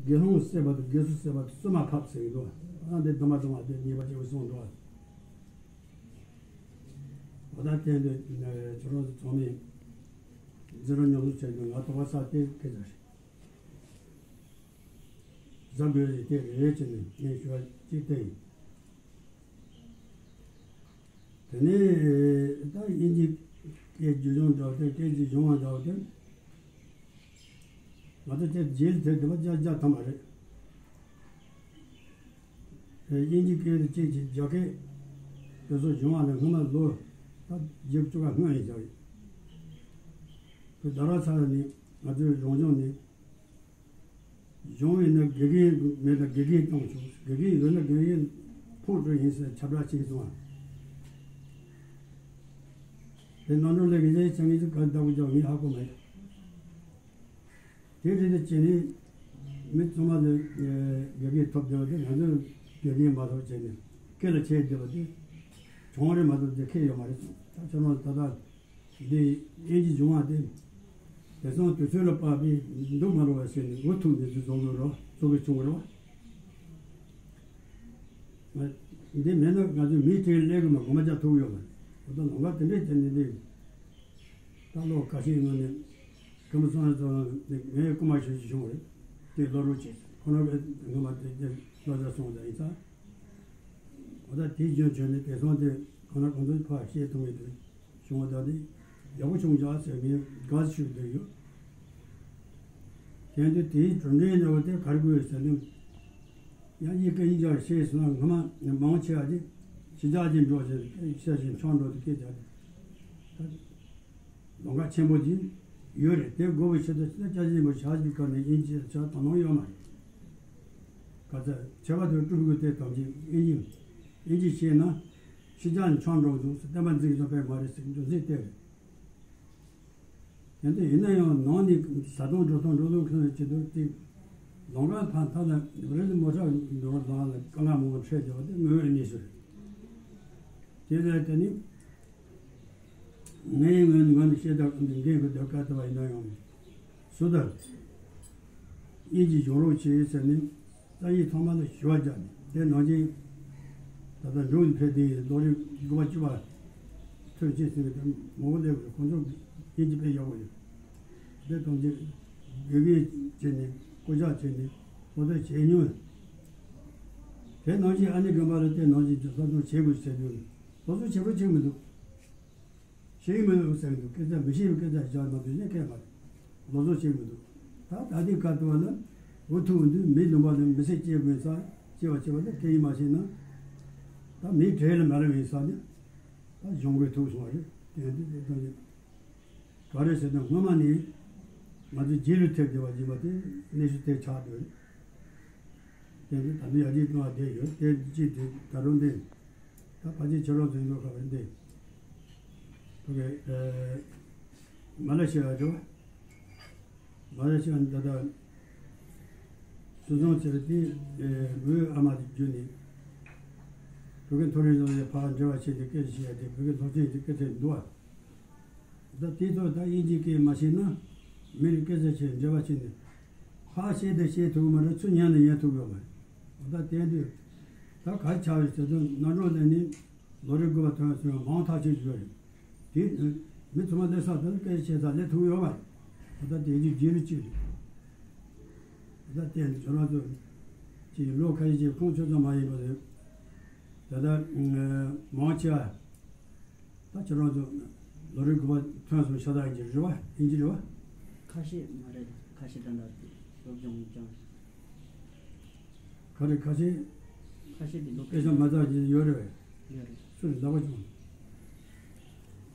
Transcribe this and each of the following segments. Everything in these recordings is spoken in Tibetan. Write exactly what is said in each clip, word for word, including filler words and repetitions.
དགེ་སློང་བསད་པ་དང་དགེ་ཚུལ་བསད་པ་དང་བཙུན་མ་ཕབ་ཟེར་གྱི་འདུག་ཨ་འདི་དུ་མ་དུ་མ་དེ་ཉེས་པ་ཆེན་པོ་གསུངས་འདུག་འོ་ད་བསྟན་དུ་ཁྱོད་རང་ཚོ་ཚང་མས་འཛིན་རོགས་ཉོ་རོགས་བྱས་ནས་ང་དོགས་པ་ཟ་སྟེ་སྐད་ཆ་རེད། གཟབ་དགོས་རེད་དེ་རེད་ཅེས་ནས་ངས་ཞུ་བ་གཅིག་བསྟན་ཡིན། དེ་ནས་ད་དབྱིན་ཇི་སྐད་རྒྱུ་སྦྱོང་འདྲ་བ་དེ་སྐད་ཅིག་སྦྱོང་བ་འདྲ་བ་དེ་ང་ཚོ་དེ་རྗེས་ལ་དེ་དེ་བ་བརྒྱ་བརྒྱ་ཐམ་པ་རེད། དབྱིན་ཇི་སྐད་དེ་གཅིག་གཅིག་རྒྱ་སྐད་དེ་ཚོ་སྦྱོང་བ་ལ་སྔོན་མ་ལོ་ད་བརྒྱད་ཅུ་ག་ལྔ་ཡིན་ཞག་རེད། དེ་རྡ་ར་ས་ལ་ནི་ང་ཚོའི་རང་སྦྱོང་ནི། གཞུང་ཡིན་ན་དགེ་རྒན་མེད་ན་དགེ་རྒན་གཏོང་ཆོག་དགེ་རྒན་ཡོད་ན་དགེ་རྒན་ཕོགས་སྤྲོད་ཡིན་ཟེར་ཁྱབ་བསྒྲགས་བྱས་སོང་ང་། དེ་ནང་འགྲོ་ལས་དགེ་རྒན་བྱ་ངེས་ཀྱི་ག་ལྟ་བུ་ཀྱང་ངས་ཧ་གོ་མེད། དེ་རེད་དེ་བྱས་ནས་མི་ཚང་མ་ལ་དགེ་རྒན་ཐོབ་བསྡད་པ་དེ་ང་ཚོས་དགེ་རྒན་མ་ཐོབ་བྱས་ནས་སྐེ་ལ་ཆས་བསྡད་པ་དེ་གྱོང་རེད་མ་གཏོགས་དེ་ཁེ་ཡོད་མ་རེད། ད་ཁྱོད་རང་ད་ལྟ། འདི་དབྱིན་ཇི་སྦྱོང་བ་དེ་དེང་སང་དུས་ཚོད་ལ་དཔག་པའི་འདུག་མ་རུང་བ་ཟེར་ནས་འུ་ཐུག་ནས་འཛུལ་བཟོ་དགོས་རོགས་བཟོ་དགོས་བྱུང་བ་རེད་བ། འདི་མེད་ན་ང་ཚོའི་མིའི་གྲས་སླེབས་གི་མ་གོ་མ་ཆག་ཐུག་ཡོད་མ་རེད། འོ་ད་ལམ་ཁ་དེ་འདྲས་བྱས་ནས་འདི་ད་ལོ་ཁ་ཤས་སྔོན་ནས་ཀམ་སང་ཙང་འདི་ངའི་རྐུ་མ་ཞུ་ཞུ་བྱུང་བ་རེད། དེ་ལོ་རུ་བྱས་ཁོ་ན་གི་ངོ་མ་དེ་དེ་ལོ་ཙཱ་སོང་ཙང་ཡིན་ཙང་། འོ་ད་དེའི་རྒྱུན་བྱས་ནས་དེང་སང་དེ་གང་ན་གང་འདུག་ཕར་བཤད་ཐུབ་མེད་དུ་བྱུང་བ་ད་དེ་ཡག་པོ་བྱུང་བཞག་ཟེར་ངས་དགའ་བསུ་ཞུ་འདོད་ཡོད། དེང་དུས་དེའི་གྲུབ་འབྲས་འདྲ་བོ་དེ་ག་རེ་དགོས་ཟེར་ན། ཡང་ཡི་གེ་ཡིན་ཀྱང་ཤེས་སོང་ན་སྔ་མ་མང་ཆེ་བ་དེ་ཕྱི་རྒྱལ་གྱི་འགྲོ་ཞེས་ཤེས་བཞིན་ཆང་འགྲོ་དུ་སྐད་ཆ་དེ། ལོང་ག་ཆེན་པོ་ཅིག་ཡོད་རེད། དེ་དགོས་པའི་ཆེད་དུ་སྤྱི་ནོར་སྐྱབས་ཆེན་པོ་ཞལ་གྱི་བཀའ་ནས་དབྱིན་ཇི་ཆ་དང་ནང་ཡོད་མ་རེད། ག་ཚད་ཆེ་བ་དེ་སྤྲུལ་སྐུ་དེ་ཐམས་ཅད་དབྱིན་ཇི་དབྱིན་ཇི་ཤེས་ན་ཕྱི་རྒྱལ་ནས་ཆང་འགྲོ་འདུག་སྟོན་པ་འཛིན་བཟུང་པས་མ་རེད་ཟེར་འདུག་ཟེར་དེ་རེད། དེ་འདྲ་ཡིན་ན་ཡང་ནང་ནས་བཟའ་བཏུང་འགྲོ་སྟངས་འགྲོ་སྟངས་ཁྱོན་ནས་བྱེད་དུས་དེ་ལོང་ག་ཕན་ཐོགས་ལ་རི་ལ་མོ་ཊ་འགྲོ་ལ་ལ་དཀའ་ངལ་མང་པོ་འཕྲད་ཀྱི་བ་དེ་དངོས་ཡོད་གནས་ཚུལ་རེད། དེ་ལས་དེ་ནི། ངའི་ངོས་ངོས་ནས་བཤད་སྟངས་འགན་ཁུར་དེ་བཀའ་བཏབ་པ་ཡིན་ན་ཡང་། སུ་དང་། དབྱིན་ཇི་སྦྱོང་རོགས་བྱེད་ཟེར་ནས་རྩ་ཡིག་ཚང་མ་ལ་ཞུ་བ་བརྒྱབ་ནས་དེ་ནང་བཞིན་ད་ལྟ་འབྲུག་ནས་ཕེབས་དུས་ལོ་རེ་དགུ་པ་བཅུ་པ་ཐོན་ཆེད་ཟེར་བའི་དེ་མང་པོ་སླེབས་དགོས་ཁོང་ཚོ་དབྱིན་ཇི་དཔེ་ཡག་པོ་ཡོད། དེ་ཐམས་ཅད་དགེ་རྒན་བྱས་ནས་བསྐོ་བཞག་བྱས་ནས་སློབ་གྲྭ་བྱས་མྱོང་། དེ་ནང་བཞིན་ཨ་ནེ་དགོན་པ་ལ་དེ་ནང་བཞིན་གྱི་གསར་སྦྱོང་བྱེད་དགོས་ཟེར་དུས་སློབ་གསོ་བྱེད་རོགས་བྱེད་མི་འདུག་ཤེས་ཀྱི་མི་འདུག་ཟེར་གྱི་འདུག་སྐད་ཆ་མི་ཤེས་པའི་སྐད་ཆ་བཞག་མ་ཐུབ་ན་སྐད་མ་ལོ་ཚོད་ཤེས་མི་འདུག་ད་ད་ལྟའི་སྐབས་དུ་བ་ལ་འུ་ཐུག་འདུག་མི་ལུང་པ་ལ་མི་ཚེ་སྐྱེལ་དགོས་ས་སྐྱེ་བ་སྐྱེ་བ་ལ་སྐད་ཡིག་མ་ཤེས་ན་ད་མིའི་གྲས་ལ་མ་རེ་བའི་ས་ནས་ད་གཞུང་གི་ཐུག་སོང་བ་རེད། དེ་འདི་དེ་ལྟ་ནས་ག་རེ་ཟེར་ན་སྔོན་མ་ནས་ང་ཚོ་རྗེས་ལུས་ཐེབས་བསྡད་པ་ཡིན་པ་དེ་གནས་ཚུལ་དེ་ཆགས་འདུག་དེ་ནི་ད་ལྟ་ཡར་རྒྱས་གཏོང་བ་དེ་ཡོད་དེ་གཅིག་དེ་ད་རུང་དེ། ད་ཕལ་ཆེར་ཕྱི་ལོགས་དུ་ཡིན་ནོ་ཁ་བ་འདི། ཕ་གི་ཨེ། མ་ལེ་ཤི་ཡ་རེད་བ། མ་ལེ་ཤི་ཡ་ད་ལྟ་སུ་ཚོང་ཟེར་དེ་ཨེ་བོད་ཨ་མ་དེ་བརྒྱུད་ནས་ཕ་གི་མཐོ་རིམ་བཟོ་ཡི་ཕར་འབྲེལ་བ་བྱས་ཏེ་སྐད་ཆ་བཤད་ཡ་དེ་ཕ་གི་སློབ་ཆེན་དེ་སྐད་ཆ་འདུག་བ། ད་དེ་ཚོ་ད་དབྱིན་ཇིའི་སྐད་མ་ཤེས་ན་མི་རིགས་སྐད་ཆ་བཤད་འབྲེལ་བ་བྱས་ནས་ཕར་བཤད་དེ་བཤད་ཐུབ་ཀྱི་མ་རེད། ཚུར་ཉན་དེ་ཉན་ཐུབ་ཀྱི་ཡོད་མ་རེད། ད་དེ་དུས་ད་ག་རེ་ཆགས་ཡོད་ཟེར་དུས་གནམ་གྲུ་ལས་ནི་ལོ་རེ་དགུ་པ་ཐོན་སོང་ཡང་མང་ཐག་ཆོད་ཡོད་རེད། དེ་མི་ཚང་མ་སླེབས་ས་དེར་སྐད་ཆ་བཤད་ས་སླེབས་ཐུབ་ཀྱི་ཡོད་མ་རེད། ད་དེ་དུས་རྗེས་ལུས་གཅིག་རེད། ད་དེ་ཁྱོད་རང་ཚོ་ཅིག་ལོ་ཁ་ཤས་ཅིག་ཁོང་ཚོ་ཚང་མ་ཡིན་པ་རེད། ད་ལྟ་མང་ཆེ་བ། ད་ཁྱེད་རང་ཚོ་ལོ་རེ་དགུ་པ་ཐོན་སོང་ཤ་སྟག་ཡིན་གྱི་རེད་བ། ཡིན་གྱི་རེད་བ། ཁ་ཤས་མ་རེད། ཁ་ཤས་ད་ལྟ་སློབ་སྦྱོང་སྦྱངས། ག་རེ་ཁ་ཤས། ཁ་ཤས་དེ་སློབ་སྐད་ཆ་མ་རྩ་ཅིག་ཡོད་རེད་བས། ཡོད་རེད། སུ་རེད་ལག་པ་བྱུང་།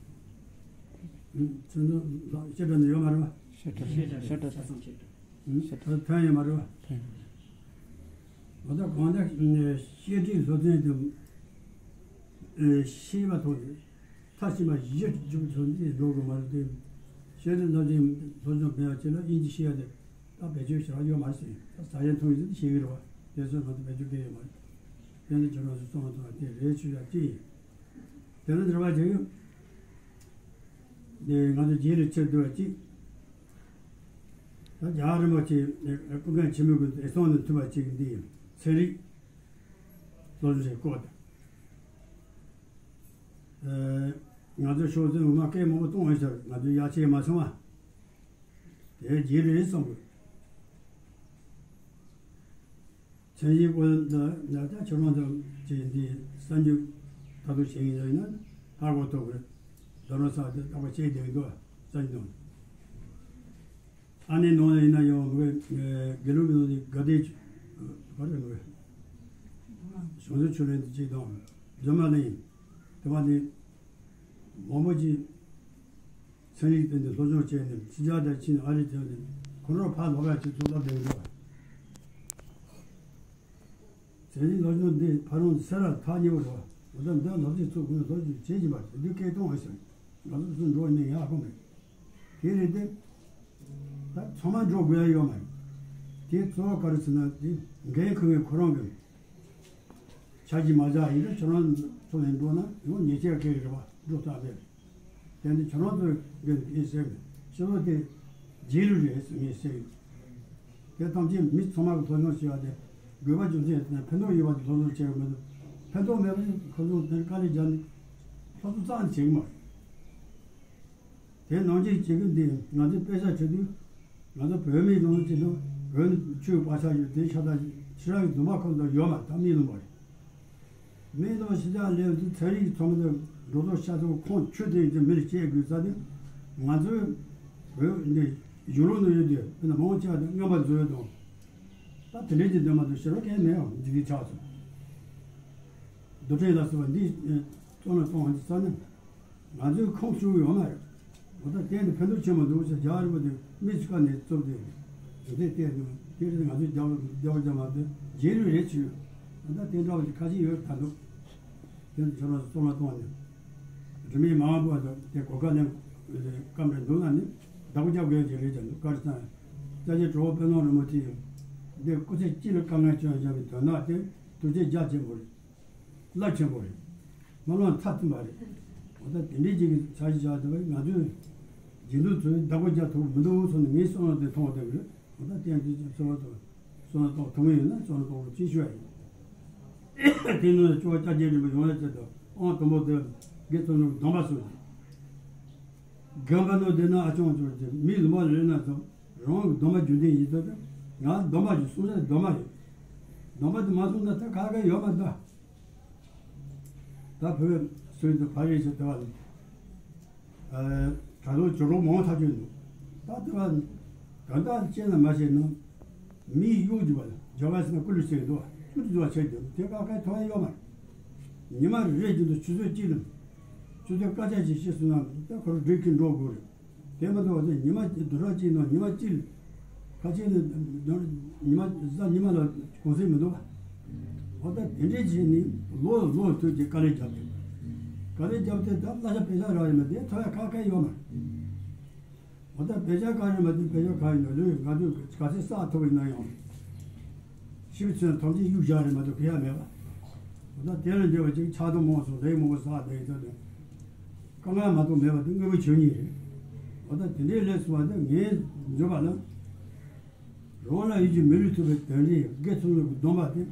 ཚོན་མདོག་ལགས་བཤད་གྲྭ་ནས་ཡོད་མ་རེད་བ། བཤད་གྲྭ་བཤད་གྲྭ་ཆ་ཚང་བཤད་གྲྭ། ད་ཐོན་ཡོད་མ་རེད་བ། ཐོན་ཡོད། ང་ཚོ་གང་ལྟར་བཤད་ཁྲིད་སློབ་ཚན་དུ་ཤེས་པ་ཐོག་ནས་མཐར་ཕྱིན་པ་གཞི་འཇུག་ཐོག་ནས་འགྲོ་དགོས་མ་རེད་དེ། བཤད་ཁྲིད་སློབ་ཚན་སློབ་སྦྱོང་ཕན་ཡག་ཆེ་ལ་དབྱིན་ཇི་ཤེས་ཡག་དེ་ད་བེད་སྤྱོད་བྱ་ཡོད་མ་རེད་ཟེར། ད་ཟ་ཡན་འཐུང་ཡིན་ཟེར་ཤེས་ཀྱི་རེད་བ། དེ་ཚོ་ང་ཚོ་བེད་སྤྱོད་སྤེལ་ཡོད་མ་རེད། དེ་ནི་ཁྱོད་རང་ཚོ་གསུངས་པ་དང་དེ་རེད་ཆོས་ཡག་གཅིག་ཡིན། དེ་ནི་འདྲི་བ་བྱེད་ཡོད། དེ་ང་ཚོ་རྗེས་ལ་ཕྱིར་བསྡུ་བ་གཅིག་ད་རྒྱལ་བ་རིན་པོ་ཆེ་སྐུ་མཁན་ཆེན་མོའི་གི་འོད་སྲུང་ནས་ཐུབ་པ་ཅིག་འདི་ཚན་རིག་སློབ་སྦྱོང་བྱེད་སྐོར་དང་། ང་ཚོ་ཤོག་ཚན་འོ་མ་སྐད་མང་པོ་གཏོང་བའི་ཕྱིར་ང་ཚོའི་ཡ་ཆེ་མ་སོང་བ་དེ་རྗེས་རེད་བསམ་དགོས། མཚན་གཞི་ཀུན་ད་ད་ཆ་རང་ཚོ་ཅིག་འདི་གསར་འཇུག་ད་དུ་བྱེད་ཡིན་ཡིན་ན་ཧ་གོ་ཐུབ་རེད། རྡ་རམ་ས་དེ་རྟག་པར་བྱེད་བསྡད་འདུག་གསར་འཇུག་དང་། ཨ་ནེ་ནང་ལ་ཡིན་ན་ཡང་མི་དགེ་ལུགས་ཀྱི་ནང་ནས་དགའ་ལྡན་ག་རེ་མི་དགེ་བྱང་ཆུབ་ཆོས་གླིང་དེ་གཅིག་དང་སྒྲོལ་མ་གླིང་དེ་བ་ནི་མང་པོ་ཅིག་ཚན་རིག་སྟེང་དུ་སློབ་སྦྱོང་བྱས་ནས་ཕྱི་རྒྱལ་དང་ཕྱིན་ཨ་རི་དེ་ནས་ཁོ་རང་ཕར་ལོག་ཡ་ཅིག་ཚུར་ལོག་བསྡད་འདུག་ཚན་རིག་སློབ་སྦྱོང་འདི་ཕ་རོང་སེ་ར་ཐག་ཉེ་བོ་རེད་བ། འོ་ད་འདི་སློབ་ཆེན་ཚོ་ཀུན་སློབ་སྦྱོང་བྱེད་ཀྱི་མ་རེད་འདི་སྐད་གཏོང་བ་ཞིག་ང་ཚོ་ཚོ་འགྲོ་ནས་ཡག་གོ་མེད། དེ་རེད་དེ། ད་ཚང་མ་འགྲོ་དགོས་ཡ་ཡོད་མ་རེད། དེ་གཙོ་བོ་ག་རེ་ཟེར་ན་དེ་འགན་འཁུར་མཁན་ཁོ་རང་གི་ཆ་གཅིག་མ་བཞག་ཡིན་ན་ཁྱོད་རང་ཚོ་ནས་འགྲོ་ན་ཡང་ཉེས་ཆད་ཁེལ་གི་རེད་བ་འགྲོ་ཐབས་མེད་རེད། དེ་ནི་ཁྱོད་རང་ཚོའི་འགན་འཁྱེར་ཟེར་མེད་ཤེས་ལོ་དེ་རྗེས་ལུས་རེད་ཟེར་ངས་ཟེར་ཡོད། དེ་ཐམས་ཅད་མི་ཚང་མ་གི་སློབ་སྦྱོང་བྱེད་ཡ་དེ་དགོས་པ་རྒྱུ་མཚན་ཕན་ཐོགས་ཡོད་པ་དེ་སློབ་སྦྱོང་བྱེད་དགོས་མེད་དུ་ཕན་ཐོགས་མེད་པ་ཁོ་ཚོ་དེར་དཀའ་ལས་རྒྱབ་ནས་སློབ་གསོ་རྩ་ནས་བྱེད་གི་མ་རེད། དེ་ནང་བཞིན་བྱེད་ཀྱི་འདི་ང་ཚོའི་དཔེ་ཆ་བྲིས་དུས་ང་ཚོ་བོད་མིའི་ལུང་བྱེད་དུས་བོད་ནི་ཆོས་པ་ཆགས་ཡོད་དེ་ཤ་སྟག་ཕྱི་ར་གི་འཛོམས་པ་ཁོ་ཚོ་ཡོད་མ་རེད་ད་མིའི་ལུང་པ་རེད། མིའི་ལུང་པ་ཕྱི་རྒྱལ་སླེབས་དུས་ཚན་རིག་གི་ཚོགས་མི་དང་འགྲོ་ཚོགས་ཤ་ཚོགས་ཁོང་ཆོས་དེ་ཡིན་ཚེ་མི་ལ་བཤད་དགོས་ས་དེ་ང་ཚོའི་བོད་འདི་གཞུང་ལུགས་ནང་ཡོད་དུས་དཔེར་ན་མང་ཆེ་བ་དེ་རྔམ་པ་བཟོ་ཡོད་དང་ད་དེ་འདྲའི་གི་འདོད་མ་ཐུབ་ཕྱི་ར་གས་མེད་ཨང་འཇིག་རྟེན་ཆགས་སོང་། རྡུལ་ཕྲན་ལ་སོགས་པ་འདི་བཙོན་ལ་གཏོང་བ་འདི་ས་ནི། ང་ཚོའི་ཁོངས་སུ་ཡོང་ན་རེད། འོ་ད་གཏན་དུ་ཕན་ཐོགས་ཆེན་པོ་འདུག་ཟེར་རྒྱ་རིག་པ་དེ་མི་གཅིག་ནས་བཙུགས་ཏེ་དེ་བལྟས་ནས་དེ་རིང་ང་ཚོའི་རྒྱ་རྒྱ་བ་རྒྱ་མ་དེ་རྗེས་ལུས་རེད་ཅེས་ད་ལྟ་དེ་འདྲ་བ་ཞིག་ཁ་ཤས་ཡོད་ད་འདུག་དེ་ཚོ་ལ་བཙོན་ལ་གཏོང་ནས་སྒྲོལ་མའི་མ་འོངས་པ་དང་དེ་གོ་སྐབས་ལེན་སྐབས་རེ་འདུག་ན་ནི་བདག་པོ་རྒྱབ་དགོས་ཀྱི་རེད་ཀྱང་འདུག་ག་རེ་ཟེར་ན་སྐྱབས་རྗེ་གྲོགས་པོ་དཔལ་ལྡན་རིན་པོ་ཆེ་ཡིས་འདི་སྐུ་ཚེ་གཅིག་ལ་དཀའ་ངལ་བྱུང་བཞག་པའི་དོན་དག་དེ་ཐུགས་རྗེ་རྒྱ་ཆེན་པོ་རེད། རླབས་ཆེན་པོ་རེད། སྨོན་ལམ་མཐའ་མཐུན་པ་རེད། འོ་ད་དེ་འདྲའི་ཅིག་གི་འཆར་གཞི་བཞག་བསྡད་པ་ང་ཚོས་རྗེས་འདུག་ཚོས་བདག་པོ་རྒྱག་ཐུབ་མི་འདུག་སོང་ནས་ངས་བསམ་བློ་དེ་ཐོངས་བསྡད་ཀྱི་རེད། འོ་ད་བསྟན་འཛིན་གྱི་བསམ་བློ་དང་བསམ་བློ་གཏོང་ཐུབ་ངེས་ཡོད་ན་བསམ་བློ་གཏོང་རོགས་ཅེས་ཞུ་བ་ཡིན། དེ་ནང་ལ་སྐྱོ་བ་སྐྱབས་རྗེ་རིན་པོ་ཡོང་ཡ་ཆེད་དུ་ཨང་དང་པོ་དེ་དགེ་ཚོགས་ནང་སྡོམ་པ་སོ་སོ། དགོན་པ་ནང་བསྡད་ན་ཨ་ཅོང་ཅོག་ཅེས་མི་ལུང་པ་ལས་ན་ཚོ། རང་གི་སྡོམ་པ་རྒྱུན་ལྡན་ཡིན་ཚོད་དུ་ང་སྡོམ་པ་ཞིག་སྲུང་ས་སྡོམ་པ་ཡོད། སྡོམ་པ་དེ་མ་སྲུང་ན་ད་ག་ག་ཡོད་མ་ད། ད་བོད་སུད་དུ་ཕ་རེས་སུ་དེ་བ་དྲ་ལོ་ཇོ་རོ་མང་ཐག་ཆོད་འདུག་ད་དེ་བ་ད་ལྟ་ཅན་ལ་མ་བྱས་ན་མིའི་གཡོག་རྒྱུ་བ་ལ་ཇོ་ག་སི་ན་ཀུ་ལུ་ཟེར་འདུག་བ་ཀུ་ལུ་འདུག་བ་ཆེ་འདུག་དེ་ག་ག་ཐོ་ཡ་ཡོད་མ་རེད། ཉི་མ་རེ་རེ་བཞིན་དུ་ཆུ་ཚོད་གཅིག་ལ་ཆུ་ཚོད་སྐར་ཆ་ཅིག་ཤི་སོང་ན་ད་ཁོ་རང་སྒྲིག་གིན་འགྲོ་དགོས་རེད། དེ་མ་གཏོགས་དེ་ཉི་མ་གཅིག་བདུན་ཕྲག་གཅིག་ནང་ཉི་མ་གཅིག་ཁ་ཆེ་ནས་ཉི་མ་གཟའ་ཉི་མ་ལ་གུང་སེང་མི་འདུག་བ། འོ་ད་དེ་འདྲའི་བྱས་ནས་ལོ་ལོ་ཐོས་ཀྱི་དཀའ་ལས་བརྒྱབ་དེ། དཀའ་ལས་བརྒྱབ་དེ་ད་གླ་ཆ་བེ་ཤ་རག་ཡོད་མ་དེ་ཐོ་ཡ་ཁ་ཁ་ཡོད་མ། འོ་ད་བེ་ཤ་ག་རེ་མ་དེ་བེ་ཤ་ག་ཡིན་ན་ལོས་ང་ཚོས་ག་ཚོད་བསགས་ཐུབ་ཡིན་ན་ཡང་། ཤི་བའི་ཚུན་ཐམས་ཅད་གཡུག་བཞག་རེད་མ་གཏོགས་ཁེ་ཡ་མེད་པ། འོ་ད་དེ་ལ་འདྲ་བ་ཅིག་ཆགས་སྡང་མང་སོང་ལས་མང་པོ་བསགས་བསྡད་ཡོད་ད་དེ། དཀའ་ངལ་མ་གཏོགས་མེད་པ་དེ་དངོས་པོའི་ཆོས་ཉིད་རེད། འོ་ད་དེ་འདྲའི་ལས་སུ་བ་དེ་ངས་འཇོག་པ་ལ། རང་ལ་ཡིད་ཀྱི་མི་ལུས་ཐུབ་པའི་དོན་འདི་དགེ་ཚུལ་སློང་གི་སྡོམ་པ་དེ།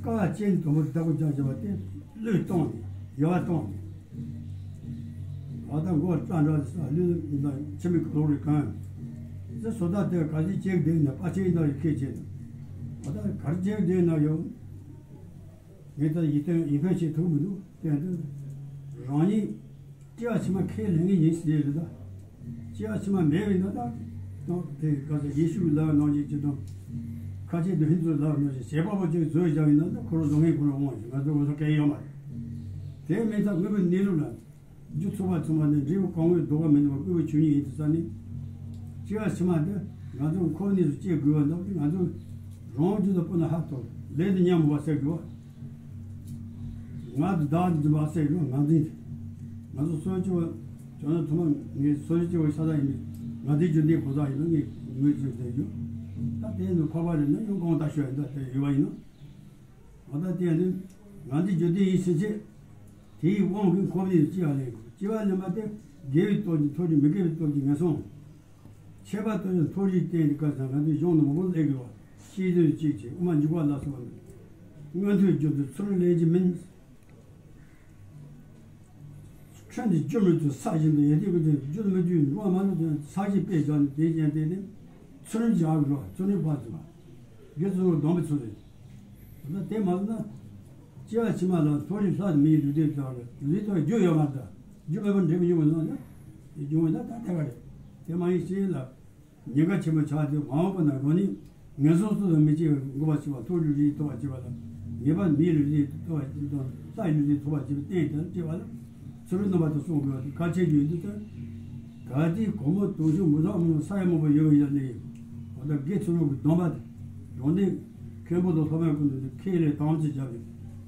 དཀའ་བ་སྤྱད་ནས་དང་པོ་བདག་པོ་རྒྱག་བྱེད་པ་དེ་བློས་བཏང་ནས་ཡལ་བ་བཏང་ནས། འོ་ད་མགོ་སྐྲ་འདྲ་ས་ལུས་འཆི་མེད་ཀྱི་ལོག་རེ་གང་། ཟེར་བཟོ་ལྟ་དེ་ག་ཚོད་ཅིག་བསྡད་ན་དཔའ་ཆེན་ཡིན་ན་ཡི་ཁེ་ཆེ་ནས། འོ་ད་གར་ཅིག་བསྡད་ན་ཡང་། ངས་ད་ཡིད་བརྟན་ཡིད་བརྟན་བྱེད་ཐུབ་མི་འདུག་བསྟན་དུས། རང་ཉིད་སྐྱེ་བ་ཕྱི་མ་ཁས་ལེན་ངེས་ཡིན་ཟེར་རེད་ད། སྐྱེ་བ་ཕྱི་མ་མེད་པ་ཡིན་ན་ད། དེ་ག་ཚོད་ཡེ་ཤུ་གི་ལབ་ནང་བཞིན་གྱི་དང་། ཁ་ཆེ་དུ་ཧིན་དུ་ལབ་ནང་བཞིན་བྱེད་པ་པོ་ཅིག་བཟོས་བཞག་ཡིན་ན་ད་ཁོ་རང་བཟོ་མཁན་ཁོ་རང་དབང་ཞིག་ང་ཚོ་ང་ཚོ་གལ་ཡོད་མ་རེད། དེ་མིན་ད་དངོས་པོའི་གནས་ལུགས་ལ། རྒྱུ་ཚོགས་པ་ཚང་མ་ནི་འབྲས་བུ་གང་ངོས་ལྡོག་པ་མི་འདུག་པ་དངོས་པོའི་ཆོས་ཉིད་ཡིན་དུས་ཙང་ནི། སྐྱེ་བ་ཕྱི་མ་འདི་ང་ཚོ་འཁོར་གནས་སུ་སྐྱེ་དགོས་པ་འདུག་ང་ཚོ་རང་རྒྱུད་དུ་སྤུ་ན་ཧ་ཐོར་ལས་དུ་ཉམས་པ་ཟེར་དགོས་པ། ང་དུ་བདག་འཛིན་པ་ཟེར་དགོས་ང་འཛིན་དེ། ང་ཚོ་སོ་སྐྱེ་བ་ཇོ་ནང་ཐུན་མོང་ངས་སོ་སྐྱེ་བ་ཤ་སྟག་ཡིན་པས་ང་འཛིན་རྒྱུ་འདི་གང་ཟག་ཡིན་ན་ངས་ངོས་འཛིན་བསྡད་རྒྱུ། ད་དེ་ནི་འཕགས་པ་རེད་ན་ཡང་གང་ལྟར་ཤོད་ཡིན་ད་དེ་ཡོད་པ་ཡིན་ན། འོ་ད་དེ་ནི་ང་འཛིན་རྒྱུ་འདི་ཡིན་ཕྱིན་ཆད། དེའི་དབང་གིས་འཁོར་བའི་སྐྱེ་བ་ལེན་དགོས། སྐྱེ་བ་ལེན་པ་དེ་དགེ་བའི་སྟོབས་ཀྱིས་མཐོ་རིས་མི་དགེ་བའི་སྟོབས་ཀྱིས་ངན་སོང་། ཁྱད་པར་དུ་ཡང་མཐོ་རིས་བསྟན་གྱི་སྐབས་སུ་ང་ཚོའི་གཞུང་ནང་མང་པོ་སླེབས་ཡོད་པ། ཤེས་ཚོད་གཅིག་བྱས་དབུ་མ་འཇུག་པ་ལ་སོགས་པ་མངོན་མཐོའི་རྒྱུ་དེ་ཚུར་ལེན་གྱི་མིན། ཁྲིམས་དེ་བཅོས་མི་ཐུབ་ས་བཞིན་དུ་ཡོན་ཏན་ཀུན་དེ་བཅོས་མི་བཅོས་འགྲོ་བ་མ་ལུས་དོན་ས་གཞི་དཔེ་བཞག་ནས་དེ་ཅན་དེ་ནི་ཚུལ་བཞག་འགྲོ་བ་ཚུལ་ནི་ཕར་ཚུལ་བ། དགེ་ཚུལ་སྡོམ་པའི་ཚུལ་རེད། འོ་ན་དེ་མ་ཟད་ན། སྐྱེ་བ་ཕྱི་མ་ལ་མཐོ་རིས་ལྷ་མིའི་ལུས་རྟེན་དུ་ལུས་རྟེན་དུ་རྒྱུ་ཡོད་མ་རེད། རྒྱུ་མེད་པར་འབྲས་བུ་འབྱུང་བའི་ནང་ན་འབྱུང་བའི་ན་ད་ཐད་ཀ་རེད། དེ་མ་ཡིན་ཕྱིར་ལ། ཉེན་ཁ་ཆེན་པོ་ཆགས་ཏེ་མ་འོངས་པ་ན་རང་ཉིད་ངན་སོང་གསུམ་དུ་མི་སྐྱེ་བར་འགོག་པར་བྱེད་པ་མཐོ་རིས་ལུས་རྟེན་ཐོབ་པར་བྱེད་པ་དང་ངེས་པར་མིའི་ལུས་རྟེན་ཐོབ་པར་བྱེད་པ་དང་ལྷའི་ལུས་རྟེན་ཐོབ་པར་བྱེད་པའི་རྟེན་དེར་སྐྱེ་བ་ལ་ཚུལ་རྣམ་པ་དང་གསུངས་དགོས་པ་དེ་གལ་ཆེ་རྒྱུ་ཡིན་དུས་ད། གལ་ཏེ་གོང་མ་དུང་ཕྱུར་མུ་ཟ་མུ་ས་ཡ་མང་པོ་ཡོད་པ་ཡིན་ན་ནི། འོ་ད་དགེ་ཚུལ་སློང་གི་སྡོམ་པ་དེ། རང་སྡེ་མཁན་པོ་དང་སློབ་མའི་སྐུ་མདུན་དུ་ཁས་ལེན་དམ་བཅའ་བྱ་བའི་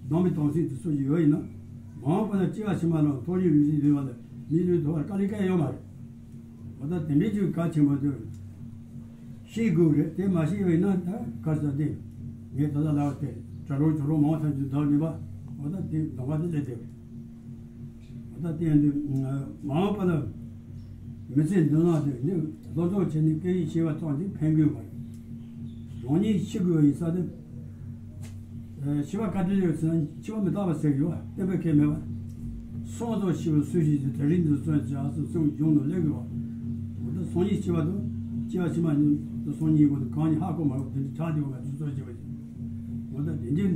སྡོམ་པའི་དམ་ཚིག་དེ་ཚོ་ཞིག་ཡོད་ཡིན་ན། མ་འོངས་པ་ན་སྐྱེ་བ་ཕྱི་མ་ལ་མཐོ་རིས་ལུས་རྟེན་ལུས་པ་ལ་མིའི་ལུས་ཐོབ་པར་དཀའ་ལས་ཁག་ཡོད་མ་རེད། འོ་ད་དེ་འདྲའི་ཅིག་གལ་ཆེན་པོ་དེ་ཤེས་དགོས་རེད། དེ་མ་ཤེས་པ་ཡིན་ན་ད་གར་ས་དེ་ངས་ད་ལྟ་ལབ་པ་དེ་གྲྭ་རོགས་གྲྭ་རོགས་མང་ཐམས་ཅད་བདག་ནུས་པ། འོ་ད་དེ་གདོང་པ་དེ་སླེབས་བསྡད་པ་རེད། འོ་ད་བསྟན་དུས་མ་འོངས་པ་ལ་མི་ཚེ་འདི་ནང་དུ་ནི་སློབ་སྦྱོང་བྱས་ནས་སྐད་ཡིག་ཤེས་པ་ཙམ་གྱིས་ཕན་གྱི་མ་རེད། རང་ཉིད་ཤི་དགོས་ཡིན་ས་དེ། ཤི་བ་ག་དུས་ཡོད་ཟེར་ན་འཆི་བ་མི་རྟག་པ་ཟེར་གྱི་ཡོད་བསྟན་པའི་ཁས་མེད་པ། སྲོག་དང་ཤི་བ་སུ་ཞིག་དེ་དེ་རིང་འདི་བརྩོན་བྱ་སུ་གསུང་གཞུང་དུ་སླེབས་དགོས་པ། འོ་ད་སང་ཉིན་ཤི་བ་དང་སྐྱེ་བ་ཕྱི་མ་ནི་སང་ཉིན་གོ་དུ་གང་ཉིད་ཧ་གོ་མ་རུང་དེ་འདྲ་ཆགས་འདུག་བ་དེ་ཚོ་བྱེད་པ་ཡིན། འོ་ད་དེ་འདྲའི་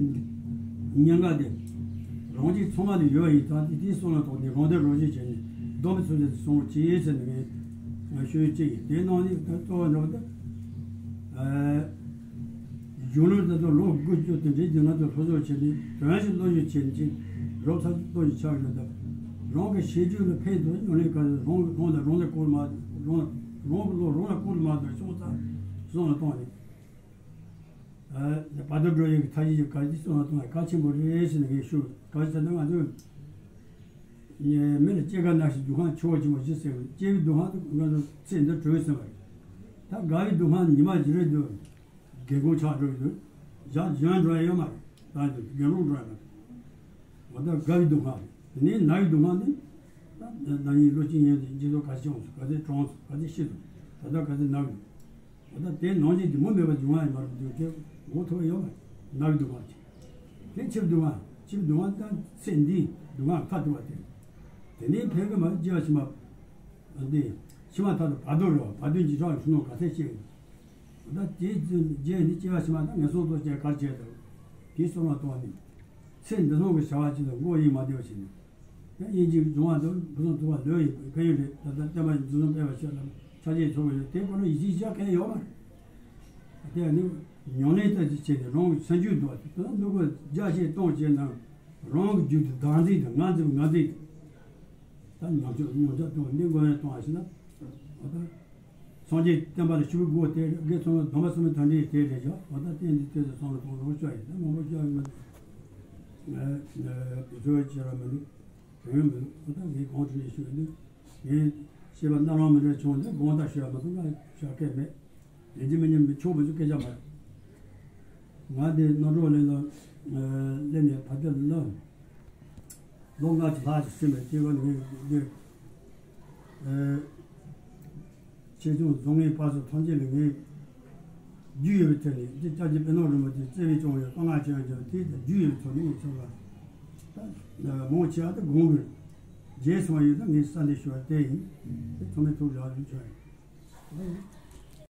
ཉེན་ཁ་དེ་རང་རྒྱུད་ཚང་མ་ལ་ཡོད་པ་ཡིན་ཙང་དེ་དེའི་བསམ་བློ་ཐོག་ནས་རང་དོན་རང་གཞན་བྱས་ནས་སྡོམ་པའི་ཚུལ་དེ་སྲུང་བ་བྱེད་ཟེར་ནས་ངས་ཞུ་ཡས་གཅིག་ཡིན། དེའི་ནང་ནས་ད་གཙོ་བོ་འདྲ་བ་དེ་གཞུང་ལུགས་དེ་ཚོ་ལོ་དགུ་བཅུ་དེ་འདྲའི་རྒྱུན་ང་ཚོ་སློབ་སྦྱོང་བྱས་ནས་དོན་ཞིག་བློ་ཡུལ་བྱས་ནས་རོབ་ཚ་བློ་ཡུལ་ཆགས་ཡོད་དམ། རང་གི་ཤེས་རྒྱུད་ལ་ཕན་ཐོགས་ཉོ་ལེན་ག་རེ་རང་རང་ལ་རང་ལ་བསྐུར་མ་རང་རང་གི་བློ་རང་ལ་བསྐུར་མ་ཐུབ་ཤོག་ཚ་བསམ་བློ་བཏང་ནས། བར་དོ་འགྲོ་ཡི་གི་ཐ་ཡི་གི་ག་ཅི་སོང་ན་གཏོང་བ་གལ་ཆེན་པོ་རེད་ཟེར་ནས་ངས་ཞུ། ག་ཅི་ཟེར་ན་ང་ཚོས་མི་ལ་སྐྱེ་རྒ་ན་འཆི་སྡུག་བསྔལ་ཆེ་བ་ཆེན་པོ་ཞིག་ཟེར་བའི་སྐྱེ་བའི་སྡུག་བསྔལ་དེ་ང་ཚོ་ཚེ་འདི་གྲོལ་ཟིན་པ་རེད། ད་རྒ་བའི་སྡུག་བསྔལ་ཉི་མ་བཞི་རེ་དུ་རྒན་གོག་ཆགས་འགྲོ་ཡོད། ཞག་འཇོན་འགྲོ་ཡ་ཡོད་མ་རེད། ད་རྒན་རོགས་འགྲོ་ཡ་མ་རེད། འོ་ད་རྒ་བའི་སྡུག་བསྔལ་རེད། དེ་ནས་ན་བའི་སྡུག་བསྔལ་ནི། ད་ན་ནིང་ལོ་གཅིག་ཡན་དུ་འཇིག་ཚོགས་ག་ཚོད་བྱུང་སོང་། ག་ཚོད་གྲོངས་སོང་། ག་ཚོད་ཤི་སོང་། ད་ལྟ་ག་ཚོད་ན་གི་འདུག་འོ་ད་དེ་ནང་བཞིན་དེ་མུ་མེད་པར་འབྱུང་བ་ཡིན་པར་འདུག་དེ་འོ་ཐུབ་ཡོད་མ་རེད། ན་བའི་སྡུག་བསྔལ་གྱིས། དེ་འཆི་བའི་སྡུག་བསྔལ། འཆི་བའི་སྡུག་བསྔལ་དང་ཚེ་འདིའི་སྡུག་བསྔལ་ཁ་ཐུག་པ་དེ། དེ་ནས་ཕན་གི་མ་སྐྱེ་བ་ཕྱི་མ། འདི་ཕྱི་མ་ཐག་ཏུ་བར་དོ་རེད་བ། བར་དོ་འཇིགས་སྐྲག་ཕྱི་ནང་ག་ཚད་སྐྱེ་གི། འོ་ད་དེ་རྗེས་ནི་སྐྱེ་བ་ཕྱི་མ་དང་ངན་སོང་དུ་སྐྱེ་གར་བྱེད་དང་། དེའི་བསམ་བློ་གཏོང་ནས། ཚེ་འདི་སོང་གི་བྱ་བ་ཅིག་ལ་མགོ་གཡེང་མ་བདེ་བ་བྱས་ནས། ཡང་དབྱིན་ཇིའི་སྦྱོང་བ་དང་ཕུན་སུམ་ཚོགས་པ་ལོས་ཡིན་ཕན་ཡོན་རེད། ད་ལྟ་བསྟན་པ་འཛིན་སྐྱོང་སྤེལ་བ་ཆེད་ལ་ཕྱག་རྗེས་ཚོགས་པ་ཡོད། དེ་སྐོར་ལ་ཡིད་ཆེས་བྱ་མཁན་ཡོད་མ་རེད། དེ་ནི་ཉམས་ལེན་ལྟ་ཅི་བྱས་ནས་རང་གི་སེམས་རྒྱུད་འདུག་པ་དེ་ནི་ཀུན་རྒྱ་ཆེ་གཏོང་བྱས་ན་རང་གི་རྒྱུད་དུ་བདག་འཛིན་དང་ང་འཛིན་ང་འཛིན། ད་ཉམས་ཆག་ཉམས་ཆག་གཏོང་འདི་མགོ་ཡང་གཏོང་བ་ཞིག་ན། འོ་ད། སངས་རྒྱས་བསྟན་པ་ལ་ཞུགས་དགོས་དེ་དགེ་ཚང་ལ་སྡོམ་པ་གསུམ་དོན་འདི་དེ་རེད་ཀྱང་འོ་ད་བསྟན་འདི་དེ་ཚོ་སོང་ལ་གཏོང་རོགས་བྱ་ཡིན། ད་མང་པོ་བྱ་ཡིན་མ་གཏོགས། ང་བཟོ་བྱེད་ར་མི་འདུག་དོན་ཡང་མི་འདུག་འོ་ད་ངས་གང་བྱུང་ཡིན་ཞུ་ཡིན་འདུག་ངས་བཤད་པ་རྣ་ལམ་མི་འདྲ་བྱུང་འདི་དགོངས་དག་ཞུ་ཡ་མ་གཏོགས་ང་བྱ་སྐད་མེད། ཡིན་གཅིག་མིན་གཉིས་མི་ཆོག་མི་ཆོག་སྐད་ཆ་མ་རེད། ང་འདི་རྣམ་གྲོལ་གླིང་ལ་སླེབས་ནས་ཕ་དེ་ལ་ལོ་ལྔ་བཅུ་ལྷག་ཅིག་ཕྱིན་པའི་སྐྱེ་བ་ནི་ངས་འདི་ཆེ་ཆུང་རྫོང་ངའི་བར་སོ་ཐམས་ཅད་ལ་ངས་རྒྱུས་ཡོད་པའི་ཐད་ནས་འདི་སྐྱབས་རྗེ་པད་ནོར་རིན་པོ་ཆེ་བརྩེ་བས་སྐྱོང་བའི་དཔའ་ངར་ཅན་ཡང་བརྒྱབ་དེ་རྒྱུས་ཡོད་པའི་ཐོག་ནས་ངས་ཆོག་ལ་ད་མང་ཆེ་བ་དེ་དགོངས་དགོས་རྗེས་སོང་ཡོད་ན་ངས་ས་འདི་ཞུ་བ་དེ་ཡིན། དེ་ཐོག་མའི་ཐུགས་ལ་རིན་ཆོག་ཡིན།